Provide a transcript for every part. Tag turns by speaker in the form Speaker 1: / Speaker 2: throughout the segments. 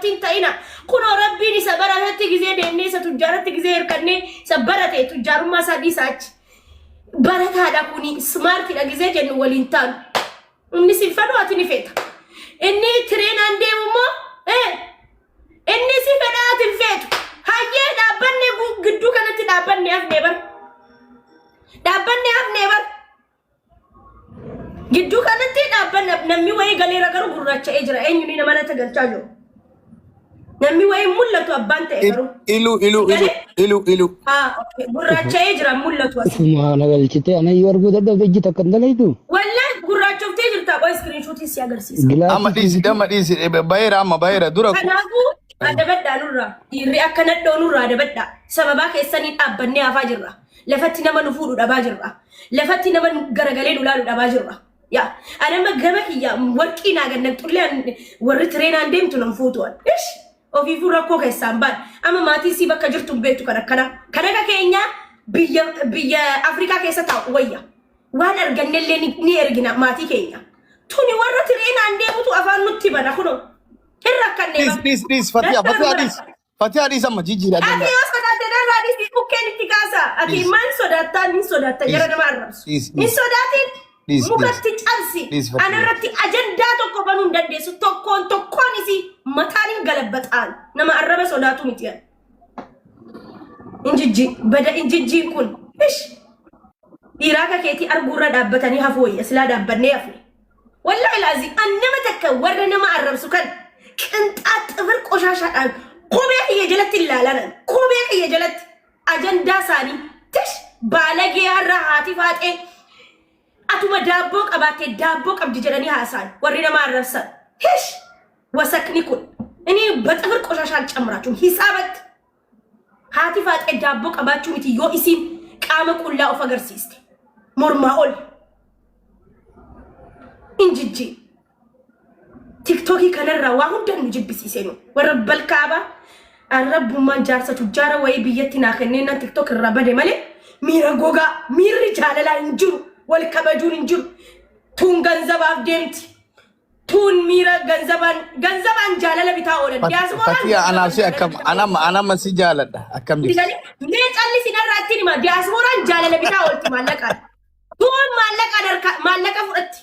Speaker 1: Dubartiin ta'ina. Kunoo rabbiin isa baratetti gizee deemnee isa tujjaaratti gizee hirkannee isa barate tujjaarummaa isaa dhiisaa achi. Barataadha kuni smartidha gizee jennu waliin taanu. Inni si fedhu ati ni feeta. Inni tireenaan deemu immoo inni si fedha ati hin feetu. Hayyee dhaabbanne gidduu kanatti dhaabbanne hafnee bar. Dhaabbanne hafnee bar. Gidduu kanatti dhaabbanne namni wayii galeera garuu gurraacha'ee jira. Eenyu ni nama natti galchaa jiru. Namni wayii mul'atu abbaan ta'e garuu.
Speaker 2: Ilu ilu ilu ilu ilu.
Speaker 1: Haa, okay. Gurraacha'ee jira mul'atu as.
Speaker 3: Ufuma na galchitee ana iyyuu arguu dadhabde ijji takka hin dalaytu.
Speaker 1: Wallahi gurraachoftee jirta. Qoy iskiriinshuutiin si agarsiisa.
Speaker 2: Amma
Speaker 3: Gilaasii
Speaker 2: dhiisi amma dhiisi baheera amma baheera dura.
Speaker 1: Kanaafuu adabadhaa nurraa. Dhiirri akka nadhoo nurraa adabadhaa. Sababaa keessanii dhaabbannee hafaa jirra. Lafatti nama nu fuudhu dhabaa jirra. Lafatti nama nu garagalee nu laalu dhabaa jirra. Yaa anama gama kiyya warqii naa gannan xullee warri tireenaan deemtu nan fuutu an. Ish ofiifuu rakkoo keessaan baan. Amma maatiin sii bakka jirtu hin beektu kan akkanaa. Kan akka keenyaa biyya biyya Afrikaa keessa taa'u wayya. Waan argannellee ni ergina maatii keenya. Tuni warra tireenaan deemutu afaan nutti bana kunoo. Hin rakkannee
Speaker 2: Dhiis dhiis dhiis fatiha fatiha dhiis. Fatiha dhiis amma jijjiira
Speaker 1: Ati
Speaker 2: ajandaa.
Speaker 1: yoo sodaatte narraa dhiisi bukkeen itti kaasa. Ati
Speaker 2: Dhiis.
Speaker 1: maal sodaattaa ni sodaatta jara
Speaker 2: Dhiis.
Speaker 1: nama arrabsu.
Speaker 2: Dhiis,
Speaker 1: Hin
Speaker 2: dhiis.
Speaker 1: sodaatin
Speaker 2: Dhiis, dhiis.
Speaker 1: mukatti cabsi.
Speaker 2: Dhiis, Fatiha.
Speaker 1: Anarratti ajandaa tokko banuu hin dandeessu. Tokkoon tokkoon isii mataan hin galabbaxaan. Nama arraba sodaatu miti ani. Injijji bada injijjiin kun. Ish. Dhiiraa akka keetii arguurra dhaabbatanii hafuu wayya silaa dhaabbannee hafne. Wallahi laazim an nama takka warra nama arrabsu kan qinxaa xifir qoshaashaadhaan kophee kiyya jalatti ilaalanan kophee kiyya jalatti ajandaa isaanii tish baalagee har'a haati faaxee atuma daabboo qabaattee daabboo qabdi jedhanii haasa'an warri nama arrabsan hish wasakni kun inni baxifir qoshaashaan camraachuun hisaabatti haati faaxee daabboo qabaachuu miti yoo isiin qaama qullaa of agarsiiste mormaa ol injijji tiktookii kanarraa waa hundaan nu jibbisiisee nu warra balkaaba arrabbummaan jaarsa tujjaara wayii biyyatti naa kennee nan tiktook irraa bade malee miira gogaa miirri jaalalaa hin jiru wal kabajuun hin jiru tuun ganzabaaf deemti tuun miira ganzabaan ganzabaan jaalala bitaa oolan diyaaspooraan
Speaker 2: Fatiha anaaf si
Speaker 1: ganzabaan
Speaker 2: akkam
Speaker 1: jaalala bitaa
Speaker 2: anamma anamma si jaaladha akkam jirti.
Speaker 1: oolan. Mee callisi narraa ittiin hima diyaaspooraan jaalala bitaa oolti maallaqaan. Tuun maallaqaan harka maallaqa fudhatti.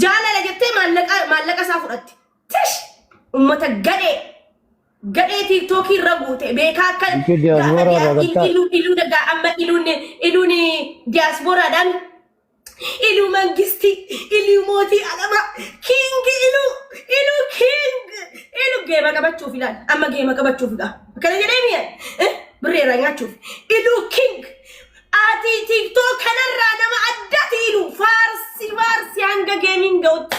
Speaker 1: Jaalala jettee maallaqa maallaqa isaa fudhatti. Tish! Ummata gadhee gadhee tiiktookii irra guute beekaa akka
Speaker 3: Inti
Speaker 1: gaafa
Speaker 3: diyaaspooraa irraa gattaa.
Speaker 1: iluu iluu dagaa amma iluun iluun diyaaspooraadhaan Iluu mangistii, iluu mootii alamaa, kiingi iluu, iluu kiing, iluu geema qabachuuf ilaal. Amma geema qabachuuf ilaal. Akkana jedhee mi'a birrii irraa nyaachuuf. Iluu kiing. Ati tiiktook kanarraa nama addaati iluu. Faarsi faarsi hanga geemiin ga'utti.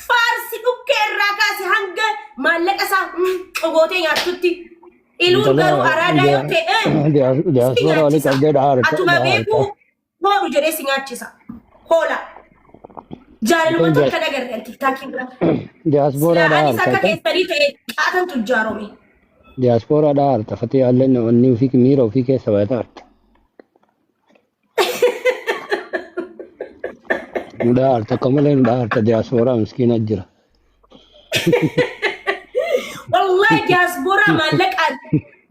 Speaker 1: Faarsi dhukkee irraa kaasi hanga maallaqa isaa gootee nyaattutti. Iluun
Speaker 3: Intala
Speaker 1: garuu araadaa yoo ta'e si
Speaker 3: diyaaspoora walii
Speaker 1: nyaachisa.
Speaker 3: qabdee dhaharta
Speaker 1: Atuma
Speaker 3: dhaharta.
Speaker 1: beekuu hoodhu jedhee si nyaachisa. Hoolaa. Jaalaluma
Speaker 3: Intala
Speaker 1: takka nagarre an tiktaakii bira.
Speaker 3: diyaaspoora
Speaker 1: Silaa anis
Speaker 3: dhaharta
Speaker 1: akka
Speaker 3: akka
Speaker 1: keessanii ta'e qaatan tujjaarome.
Speaker 3: diyaaspoora dhaharta fatee alleen onni ofii miira ofii keessa baay'ata arta. Nu dhaharta akka malee nu dhaharta diyaaspoora miskiina jira.
Speaker 1: Wallahi diyaasbooraa maallaqaan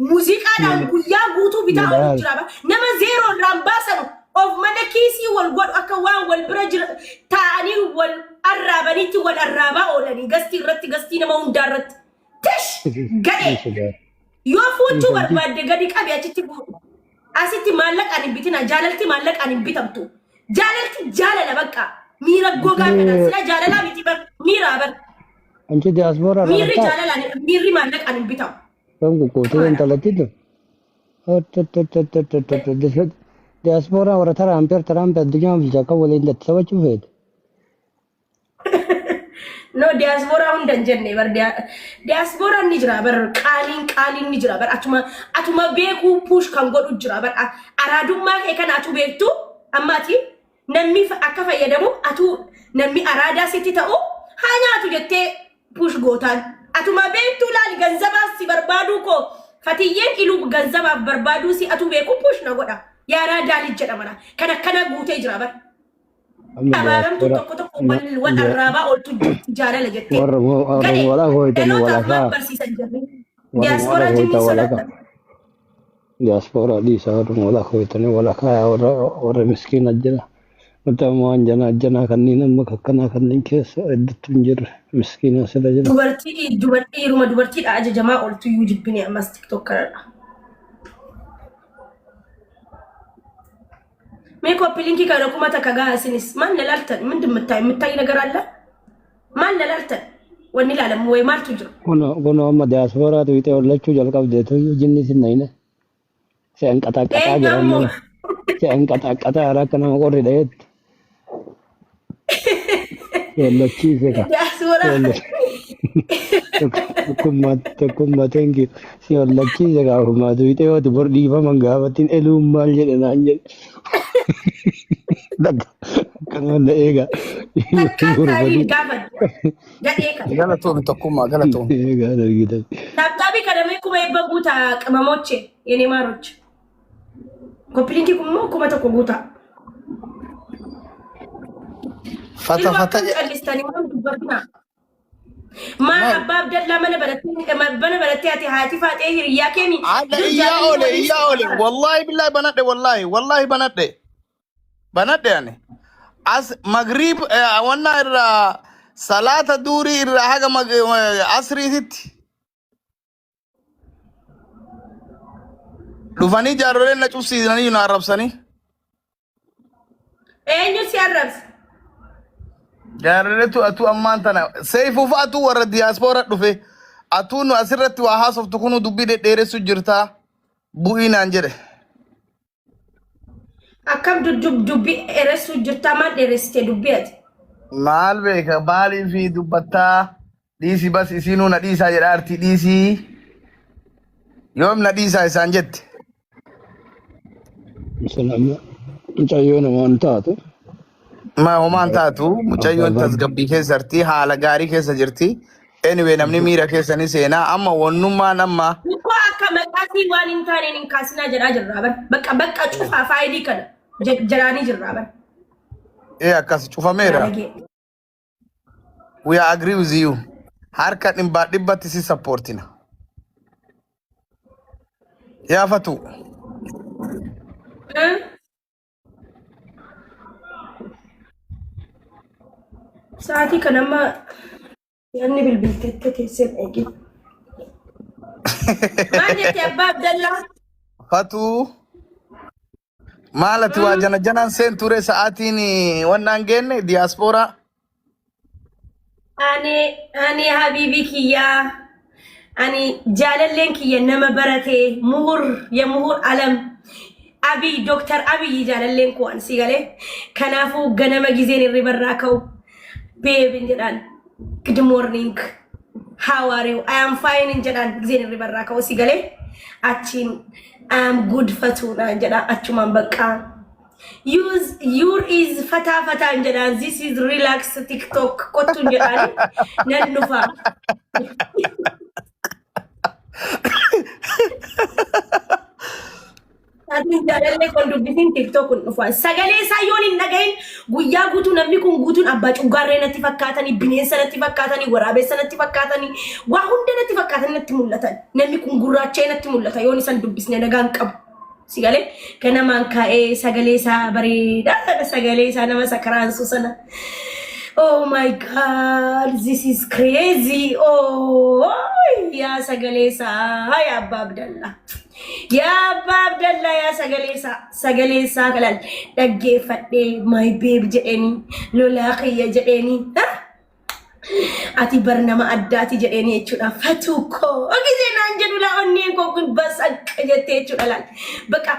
Speaker 1: muuziqaadhaan guyyaa guutuu
Speaker 3: Nu
Speaker 1: bitaa oolu
Speaker 3: dhaharta.
Speaker 1: jira. Nama zeeroo irraan baasanu of mana kiisii wal godhu akka waan wal bira jira taa'anii wal arraabanitti wal arraabaa oolanii gastii irratti gastii nama hundaa irratti. Tish gadhee yoo fuuchuu barbaadde gadi qabi achitti fuudhu. Asitti maallaqaan hin bitina jaalalti maallaqaan hin bitamtu. Jaalalti jaalala bakka miira gogaa kana sila jaalalaa miti bar miiraa bar
Speaker 3: Anchi diyaaspoora irraa
Speaker 1: miirri
Speaker 3: gattaa.
Speaker 1: jaalalaan miirri maallaqaan hin bitamu.
Speaker 3: Kan kukkuutee intalatti tun. Diyaaspoora warra Tiraampeer Tiraamp addunyaa bulchaa kan waliin taphachuu feete.
Speaker 1: No diyaasbooraa hunda hin jenne bar diyaasbooraan ni jira bar qaaliin qaaliin ni jira bar atuma atuma beekuu puush kan godhu jira bar araadummaa kee kana atu beektu amma ati namni akka fayyadamu atu namni araadaa sitti ta'u haa nyaatu jettee puush gootaan atuma beektu laali ganzabaaf si barbaaduu koo fatiyyeen iluu ganzabaaf barbaaduu si atu beeku puush na godha yaa raadaa jedhama kan akkana guutee jira bar.
Speaker 3: Amma
Speaker 1: Abaaramtu
Speaker 3: diyaaspoora
Speaker 1: tokko tokko wal wal arraabaa ooltu jirti jaalala jettee.
Speaker 3: warra
Speaker 1: Gadhee
Speaker 3: walaa hooytan
Speaker 1: dhalootaaf maal
Speaker 3: walafaa
Speaker 1: barsiisan jirri.
Speaker 3: Warra
Speaker 1: Diyaaspooraa
Speaker 3: wala
Speaker 1: jinnii
Speaker 3: hoyta wala
Speaker 1: sodaadha.
Speaker 3: Diyaaspooraa dhiisaa warra wala hoytanii wala kaayaa warra warra miskiina jira. Nuti amma waan janaa janaa kanneen amma akkanaa kanneen keessa hedduutu hin jirre miskiina sira jira.
Speaker 1: Dubartii dubartii dhiiruma dubartiidha ajajamaa ooltu iyyuu jibbine ammas TikTok kanarra. Mee copy linkii kana 1000 gahaa isinis maal na laaltan ምንድን የምታይ የምታይ ነገር አለ maal na laaltan wanni ilaalamu wayi maaltu jira?
Speaker 3: Kun kun amma diyaaspooraatu hiixee hollachuu jalqabdeetu jinni sin nayne. Si anqaxaqqaxaa
Speaker 1: Eenyu
Speaker 3: jira
Speaker 1: ammoo
Speaker 3: amma. Si anqaxaqqaxaa jira akka nama qorri dhayeetti. Si hollachiise ka. Si
Speaker 1: diyaaspooraa
Speaker 3: Tokkummaa tokkummaa thank you. Si hollachiise ka ofumaatu hiixee yooti bor dhiifaman gaafatin eluun maal jedhe naan jedhe. Akkanuma na eega.
Speaker 1: Takkaa taa'ii
Speaker 3: Gurbanii
Speaker 1: gaafadhu gadhee kana.
Speaker 2: Galatoomi tokkummaa galatoomi.
Speaker 3: eegaa argitan.
Speaker 1: Tap tapii kana mee 1000 guutaa ቅመሞቼ የኔ ማሮች copy linkii kun immoo 1000 guutaa.
Speaker 2: Fata
Speaker 1: Ilma
Speaker 2: fata
Speaker 1: akkam callistanii waan dubbatinaa. Maal
Speaker 2: maal?
Speaker 1: abbaa Abdallaa mana barattee mana barattee ati haati faaxee hiriyyaa keemi
Speaker 2: Haadha
Speaker 1: dur
Speaker 2: iyyaa
Speaker 1: jaalalli
Speaker 2: oole
Speaker 1: waliin
Speaker 2: iyyaa oole wallahi billahi banadhe wallahi wallahi banadhe banadhe ani as magriib wanna irraa salaata duurii irraa haga asriititti dhufanii jaarroleen na cufsiisanii na arrabsanii.
Speaker 1: Eenyu si arrabse?
Speaker 2: Jaarroleetu atuu ammaan tana seefuu fa'atu warra diyaaspooraa dhufe atuu nu asirratti waa haasoftu kunu dubbii dhedheeressu jirtaa bu'ii naan jedhe.
Speaker 1: Akkam dubbii dheeressuu jirtaa maal dheeressite dubbii ati?
Speaker 2: Maal beeka maalii fi dubbattaa dhiisii bas isiinuu na dhiisaa jedha artii dhiisii yoom na dhiisaa isaan jette.
Speaker 3: Sun amma mucayyoo namaan taatu.
Speaker 2: Ma homaan taatu mucayyoon
Speaker 3: Abbaa
Speaker 2: tasgabbii keessa jirti haala gaarii keessa jirti. Anyway namni miira keessa ni seenaa amma wannummaan amma
Speaker 1: Mukkoo akka maqaatii waan hin taaneen hin kaasinaa jedhaa jirraa bar. Bakka bakka cufaa faayilii kana jedhaanii jirraa bar.
Speaker 2: ee akkas cufameera.
Speaker 1: Baalagee.
Speaker 2: We are agree with you. Harka dhibbaa dhibbatti si supportina. Yaafatu.
Speaker 1: Sa'aatii kana amma yaadni bilbilteetti teessee eegi. Maal jette abbaa Abdallaa?
Speaker 2: Fatuu. Maal ati waa jana janaan seen ture sa'aatiin wannaan geenne diyaaspooraa.
Speaker 1: Ani ani habiibii kiyyaa ani jaalalleen kiyya nama barate muhur ya muhur alam Abiy Dooktar Abiy jaalalleen koo an si galee kanaafuu ganama gizeen hirribarraa ka'u babe hin jedhaan good morning how are you I am fine hin jedhaan gizeen hirribarraa ka'u si galee achiin I am good fatuudhaan jedha achumaan baqqaa Use your is fataa fataan jedhaan this is relax TikTok kottuun jedhaan nan dhufa. Saatiin jaalallee kun dubbisiin TikTok kun dhufa. Sagalee isaa yoon hin dhagahin guyyaa guutuu namni kun guutuun abbaa cuggaarree natti fakkaatanii, bineensa natti fakkaatanii, waraabessa natti fakkaatanii, waa hunda natti fakkaatanii natti mul'atan. Namni kun gurraacha'ee natti mul'ata yoon isan dubbisne nagaan qabu. Si galee ganamaan ka'ee sagalee isaa bareedaa sana sagalee isaa nama sakaraansu sana. Oh my God, this is crazy. Oh, yaa sagalee isaa yaa abbaa Abdallaa. Yaa abbaa Abdallaa yaa sagalee isaa sagalee isaa kalan dhaggeeffadhee my babe jedheeni lolaa kiyya jedheeni. Ati bar nama addaati jedheeni jechuudha. Fatuu koo gisee naan jedhu laa onneen koo kun basaqqa jettee jechuudha laal. Bakka